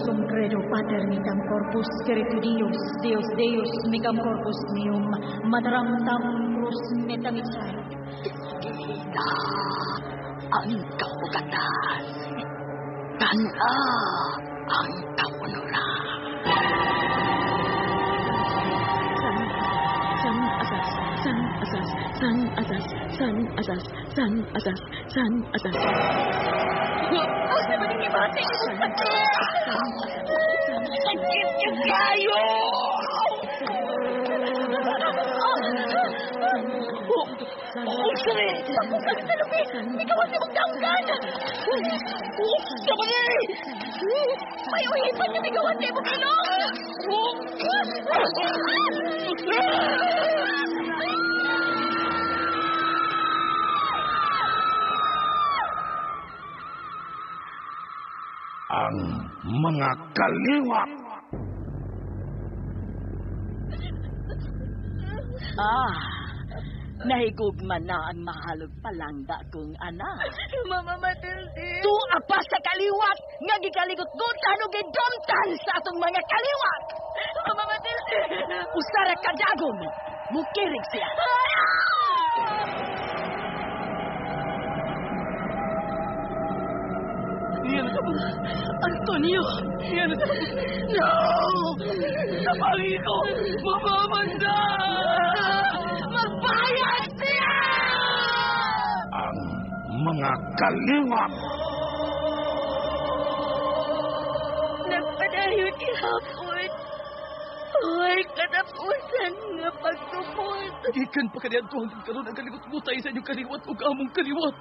sum credo pater micam corpus spiritu Dios, Deus Deus micam corpus meum, mataram tam cruz metamicai. Kita ang kaugatan. Tana ang kaunuran. San, san asas, san asas, san asas, san asas, san asas, san asas. Asa man ang gibati? Sakit yung kayo! Unsa ni? Ikaw ang imong danggan! Unsa ba ni? May uhipan nga migawas sa imong ilong! Ang mga kaliwat. Ah, nahigugma na ang mahalog palangga kong anak. Mama Matilde. Tua pa sa kaliwat nga gikaligot-gutan ug gidumtan sa atong mga kaliwat. Mama Matilde. Usara ka dagom, mukirig siya. Antonio! No! Kapagi ko! Mamamanda! Magbayad siya! Ang mga kaliwat. Nagpadayon gihapon. Uy, katapusan nga pagtupod. Gikan pa kaniadto hanggang karon ang kaligot-gutay sa inyong kaliwat ug among kaliwat.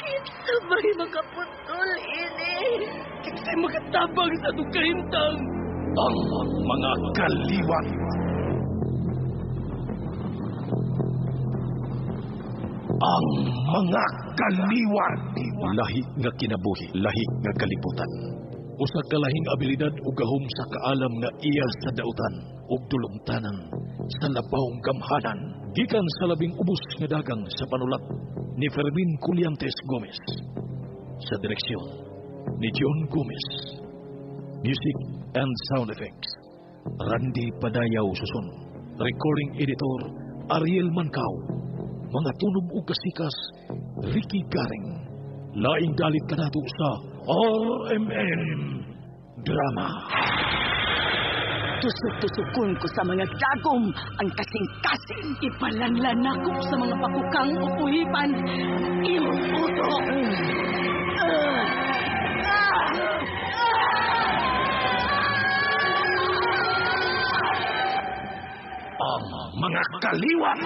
Kinsa may makaputol ini? Kinsay makatabang sa atong kahimtang. Ang mga kaliwat. Ang mga kaliwat. Lahi nga kinabuhi, lahi nga kalibutan. Usa ka lahing abilidad ug gahom sa kaalam nga iya sa dautan ug dulungtanan sa labawng gamhanan. Gikan sa labing ubos nga dagang sa panulat ni Fermin Culiantes Gomez. Sa direksyon ni John Gomez. Music and sound effects, Randy Padayaw Susun. Recording editor, Ariel Mancao. Mga tunog ug kasikas, Ricky Garing. Laing dalit kanato sa RMN Drama. Tusok-tusokon ko sa mga dagom ang kasing-kasing. Ipalanlan ako sa mga pakukang o puhipan ang imong puso. Ang mga kaliwat.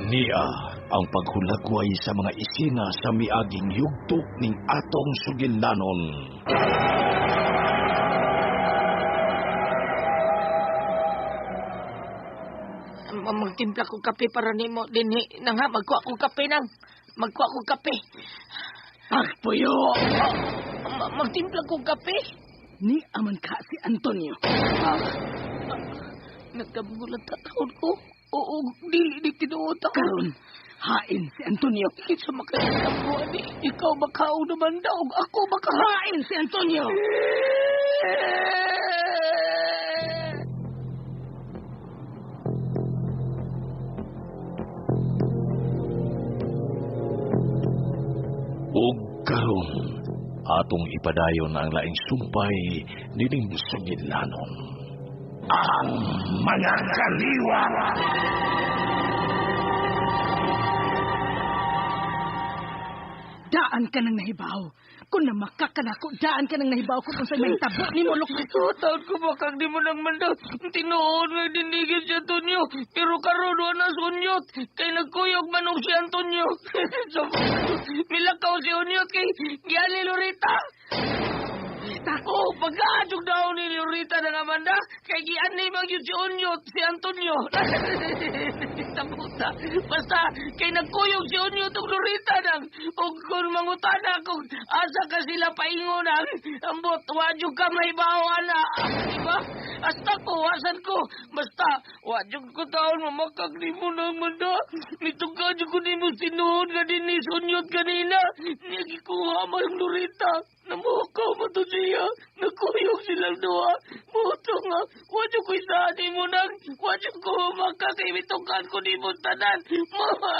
Niya ang paghulagway sa mga isina sa miaging yugto ning atong sugilanon. Magtimpla ko kape para nimo dinhi nang ha magkuha ko kape nang. Magkuha ko kape. Pagpuyo! Magtimpla ko kape. Ni aman ka si Antonio. Nagkabulat ta taon ko. Oo, dili di tinuod ako. Karon, hain si Antonio. Kinsa makakita ani? Ikaw makaon naman daw. Ako Hain si Antonio! Ug karon atong ipadayon ang laing sumpay nining sugilanon. Ang mga kaliwat. Daan ka nang nahibaw. Kung na makakanako, daan ka nang nahibaw kung unsay mahitabo nimo Lucrecia. Taon ko ba kag di mo nang mandaw. Tinuod nga dinigid si Antonio. Pero karon wa na sunyot. Kay nagkuyog man og si Antonio. So, milakaw si Unyot kay giali Lorita. Lorita? Oh, pagkaadjog daw ni Lorita ng Amanda, kay gianni man yun si Onyot, si Antonio. Tabuta. Basta, kay nagkuyog si Onyot og Lorita nang, og kung mangutana kung asa ka sila paingon ang, ambot, wadyo ka may ana. Diba? Hasta ko, asan ko. Basta, wadyo ko taon, mamakag ni mo ng Amanda. Nitugkad ko ni mo sinuod nga din ni Onyot kanina. Nagikuha mo yung Lorita. Namukaw mo to siya. Nagkuyog silang duha. Buto nga. Wadyo ko isaan ni mo nang. Wadyo ko makakibitukan ko ni mo tanan. Mama!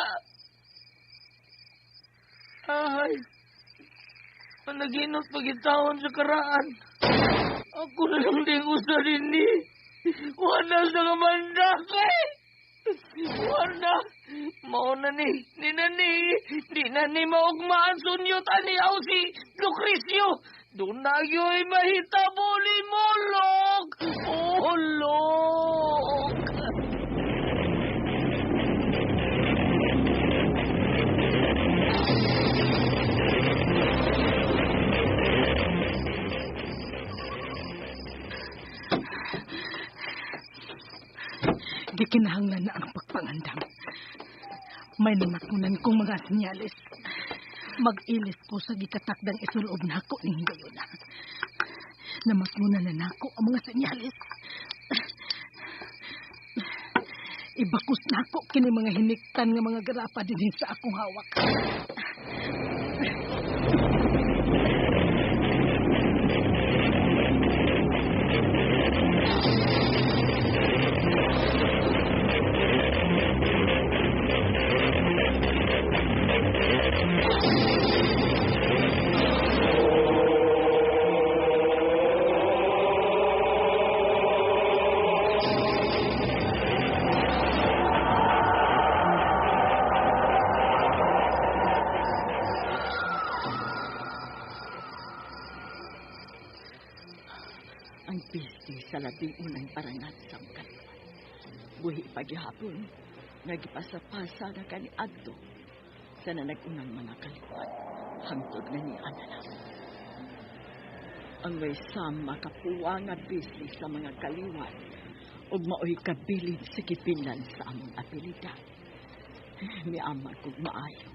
Ay! Panaginot pagitawon sa karaan. Ako na lang din usa din ni. Wala sa nga mandakay. Wala. Mauna ni. Di na ni. Di na ni maugmaan sunyot ani aw si Lucrecio. Doon na yo'y mahitabo ni Molok. Molok. Gikinahanglan na ang pagpangandam. May namatunan kong mga senyales. Mag-ilis ko sa gikatakdang isulob nako ning gayuna. Namatunan na nako ang mga senyales. Ibakos nako kini mga hiniktan nga mga garapa dinhi sa akong hawak. Ang pisti sa labing unang parangat sa kaliwat. Buhi paghihapon, nagipasapasa na kani adto sa nanagunang mga kaliwat, hangtod nga niya na lang. Ang way sam makapuwa nga bisli sa mga kaliwat, ug maoy kabilin sa kipinlan sa among abilidad. Miamag kog maayo.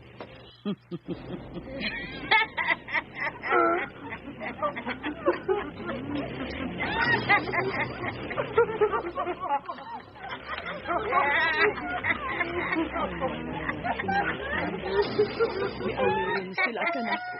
Miawirin sila kanako.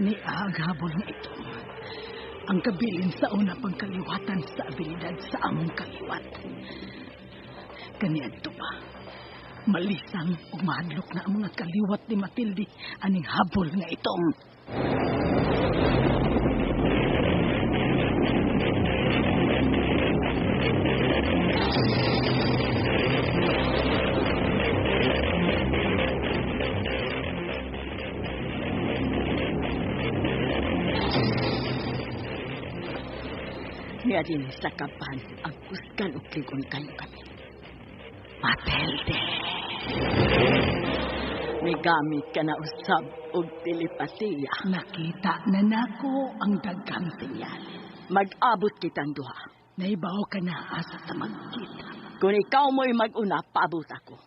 Ni aghabol nga ito. Ang kabilin sa una pang kaliwatan sa abilidad sa among kaliwat. Kaniadto pa, malisang ug mahadlok na ang mga kaliwat ni Matilde aning habol nga itong. Niya din sa kapan ang kusgan o ligon kayo kami. Matilde! May gamit ka na usab og telepatiya. Nakita na nako ang daghang senyales. Mag-abot kitang duha. Naibaw ka na asa ta magkita. Kung ikaw mo'y mag-una, paabot ako.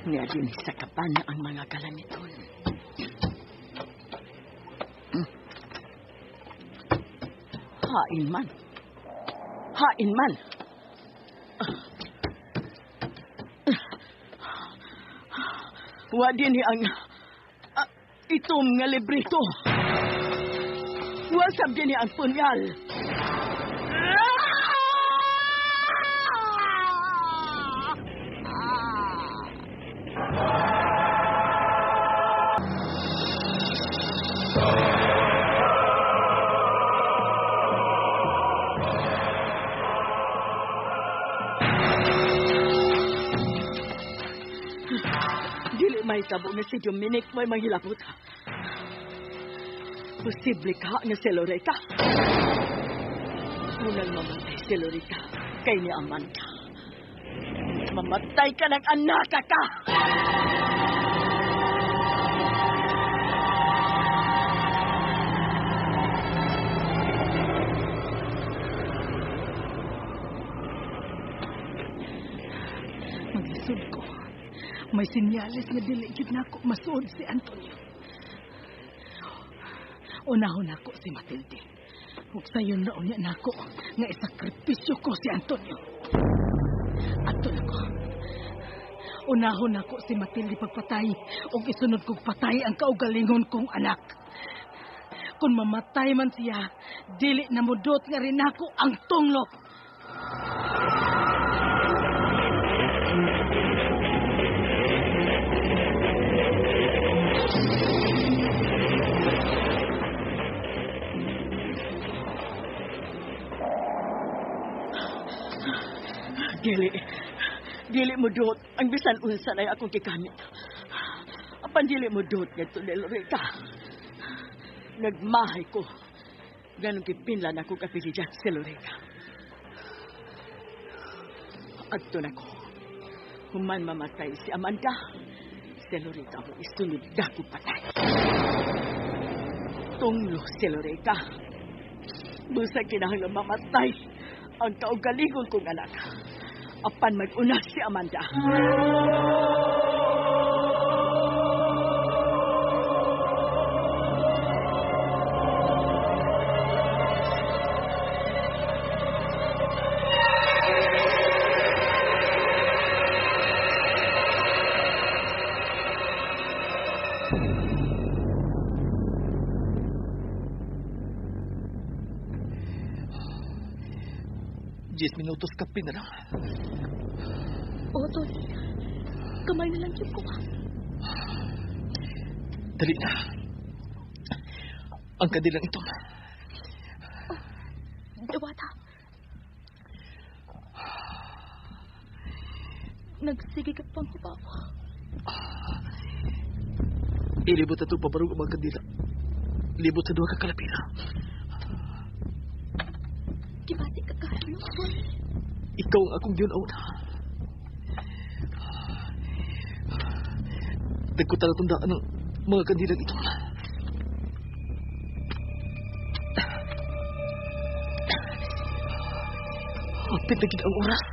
Niya din sa kapan ang mga kalamiton. Hain man. Hain man. Wa din ang itom nga librito. Wa sab din ang punyal. Dili mahitabo nga si Dominic mo'y manghilabot. Posible ka nga si Loretta. Unang mamatay si Loretta kay ni Amanda. Mamatay ka ng anak ka! Maglisod ko. May sinyalis nga dili gyud nako masuod si Antonio. Unahon nako si Matilde. Ug sayon ra unya nako nga isakripisyo ko si Antonio. Adto nako. Unahon nako si Matilde pagpatay ug isunod kog patay ang kaugalingon kong anak. Kung mamatay man siya, dili na mudot nga rin nako ang tunglo. Dili. Dili mo dot. Ang bisan unsa na akong gigamit. Apan dili mo dot ngadto ni Loretta. Nagmahay ko. Ganong gipinlan ako kapilijan si Loretta. Adto na ko. Human mamatay si Amanda, si Loretta mo isunod na ko patay. Tunglo si Loretta. Busa kinahanglan mamatay ang kaugalingon kong anak. Apan mag-una si Amanda. Diez minutos kape na lang. O, Tony. Kamay na lang yun ko. Dali na. Ang kadilang ito. Oh, Diwata. Nagsige ka pang hibaw. Ilibot na ito pabarog ang mga kandila. Libot sa duha ka kalapira. Gibati ka kayo, Tony. Ikaw ang akong giun-una. Nagkutan na tundaan ng mga kandilang ito. Hapit na gid ang oras.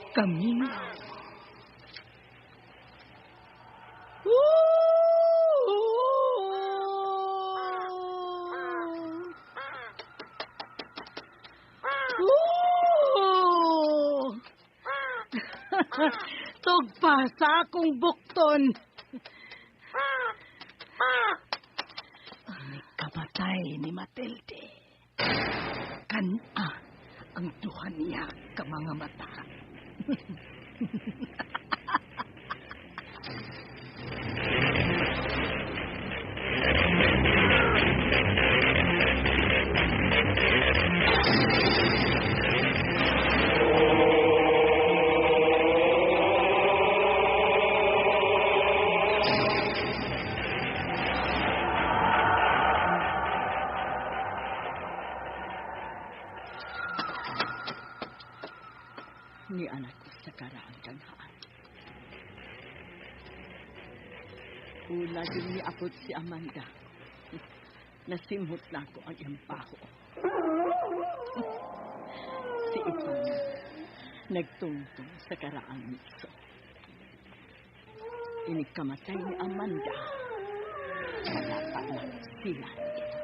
Kamino. Tugpa sa akong bukton. Ang kamatay ni Matilde. Kan-a ang duha niya ka mga mata. Ni anak ko sa karaang tanghaan. Una din niabot si Amanda. Nasimhot na ako ang iyang baho. Si Ivan nagtungtong sa karaang mikso. Inigkamatay ni Amanda. Wala pa na sila ito.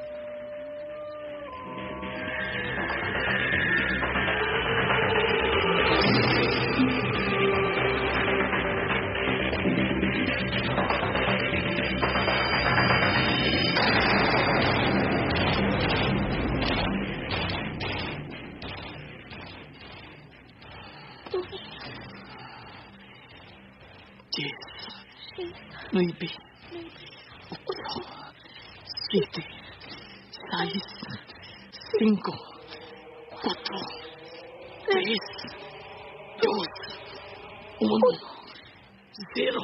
Diez, nueve, ocho, siete, seis, cinco, cuatro, tres, dos, uno, zero.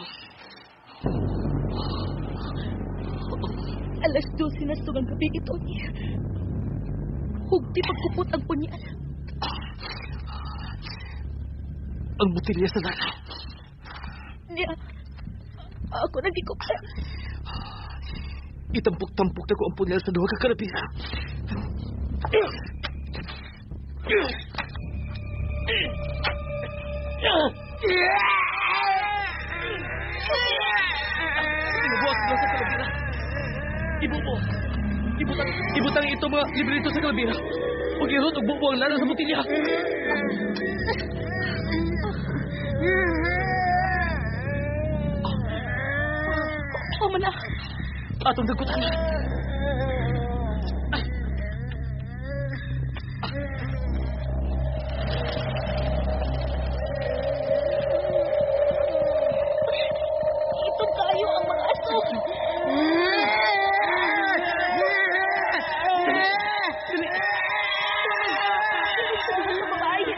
12:00 na sugang gabi ito. Hugti pagkupot ang punyal. Ang botelya sa lana. Niya, ako nagikupot. Itampok-tampok na ko ang punyal sa duha ka kalabira. Ibubuhat ko sa kalabira. Ibubo. Ibutang ito mga librito sa kalabira. Huwag irot og bubo ang lana sa botelya. Tama na. Atong dagkutan. Ito kayo ang mga aso. Dali. Dali sa babae.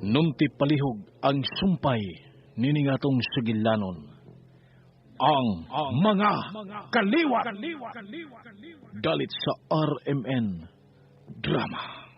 Nunti palihog ang sumpay nining atong sugilanon. Ang mga kaliwat. Dalit sa RMN Drama.